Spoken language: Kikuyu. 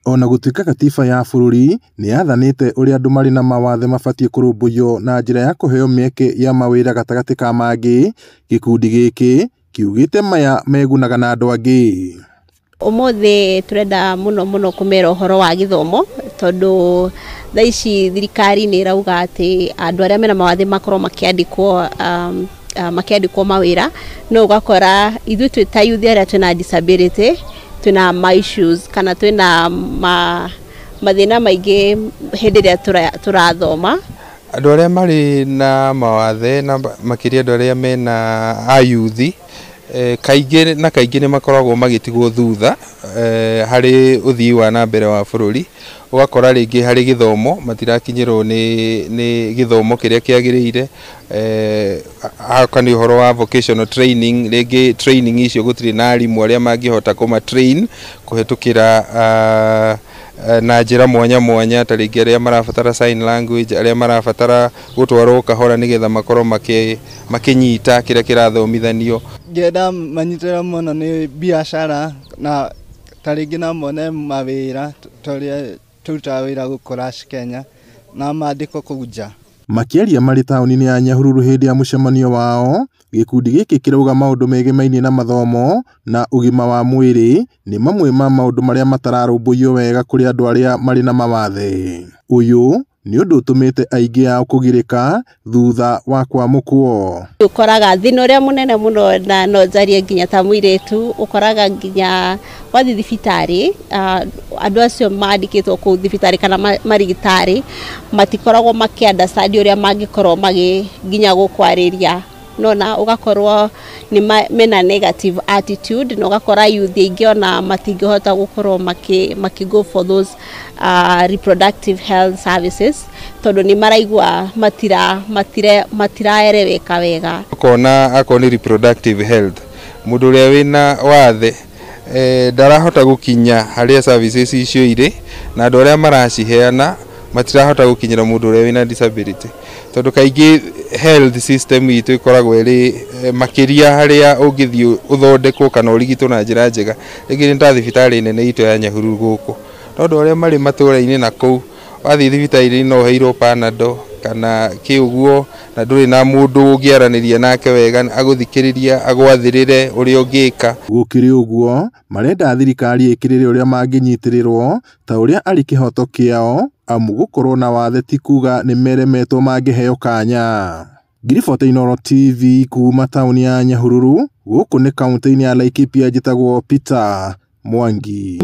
Ona gũtuĩka gatiba ya bũrũri nĩyathanĩte ũrĩa andũ marĩ na mawathe mabatiĩ kũrũmbũiyo na njĩra ya kũheo mĩeke ya mawĩra gatagatĩ ka mangĩ, gĩkundi gĩkĩ kiugĩte maya megunaga na andũ angĩ. Ũmũthĩ tũrenda mũno mũno kũmera ũhoro wa gĩthomo tondũ thaa ici thirikari nĩ ĩrauga atĩ andũ arĩa mena mawathe makorwo makĩandĩkwo makĩandĩkwo mawĩra, no ũgakora ithuĩ twĩ ta youth arĩa twĩna disability twĩna ma issues kana twĩna mathĩna maingĩ hĩndĩ ĩrĩa tũrathoma. Andũ arĩa marĩ na mawathe na makĩria andũ arĩa mena ayuthi kaingĩ na kaingĩ nĩ makoragwo magĩtigwo thutha harĩ ũthii wa na mbere wa bũrũri. Ũgakora rĩngĩ harĩ gĩthomo matirakinyĩrwo nĩ gĩthomo kĩrĩa kĩagĩrĩire, haka nĩ ũhoro wa vocational training, rĩngĩ training icio gũtirĩ na arimũ arĩa mangĩhota kũma train kũhetũkĩra na njĩra mwanya mwanya, ta rĩngĩ arĩa marabatara sign language, arĩa marabatara gũtwarwo kahora nĩgetha makorwo makĩnyita kĩrĩa kĩrathomithanio. Ngĩenda manyitĩrĩre mũno nĩ biacara na ta rĩngĩ no mone mawĩra ta ũrĩa tũrutaga wĩra gũkũ Rush Kenya na mandĩkwo kũu nja. Makĩaria marĩ taũni-inĩ ya Nyahururu hĩndĩ ya mũcemanio wao, gĩkundi gĩkĩ kĩrauga maũndũ megemainie na mathomo na ũgima wa mwĩrĩ nĩ mamwe ma maũndũ marĩa matararũmbũiyo wega kũrĩ andũ arĩa marĩ na mawathe. Ũyũ nĩ ũndũ ũtũmĩte aingĩ ao kũgirĩka thutha wa kwamũkwo. Ũkoraga thĩna ũrĩa mũnene mũno na no njarie nginya ta mũirĩtu, ũkoraga nginya wathiĩ thibitarĩ, andũ acio mandĩkĩtwo kũu thibitarĩ kana marigitari matikoragwo makĩ understand ũrĩa mangĩkorwo magĩ nginya gũkwarĩria, nona ũgakorwo nĩ mena negative attitude, na ũgakora youth aingĩ ona matingĩhota gũkorwo makĩ go for those reproductive health services tondũ nĩ maraigua matiraereweka wega. Ũkona akorwo nĩ reproductive health, mũndũ ũrĩa wĩna wathe ndarahota gũkinya harĩa services icio irĩ, na andũ arĩa maraciheana matirahota gũkinyĩra mũndũ ũrĩa wĩna disability, tondũ kaingĩ health system itũ ĩkoragwo ĩrĩ makĩria harĩa ũngĩthiĩ ũthondekwo kana ũrigitwo na njĩra njega, rĩngĩ nĩ ta thibitarĩ nene itũ ya Nyahururu gũkũ, no andũ arĩa marĩ matũra-inĩ na kũu wathiĩ thibitarĩ no ũheirwo Panadol kana kĩ ũguo, na ndũrĩ na mũndũ ũngĩaranĩria nake wega agũthikĩrĩria agwathĩrĩre ũrĩa ũngĩka. Gũkĩrĩ ũguo marenda thirikari ĩkĩrĩre ũrĩa mangĩnyitĩrĩrwo ta ũrĩa arĩ kĩhoto kĩao, amu gũkorwo na wathe ti kuga nĩ meremetwo mangĩheo kanya. Ngiribota Inooro TV kuma taũni ya Nyahururu, gũkũ nĩ kaũntĩ-inĩ ya Laikipia, njĩtagwo Peter Mwangi.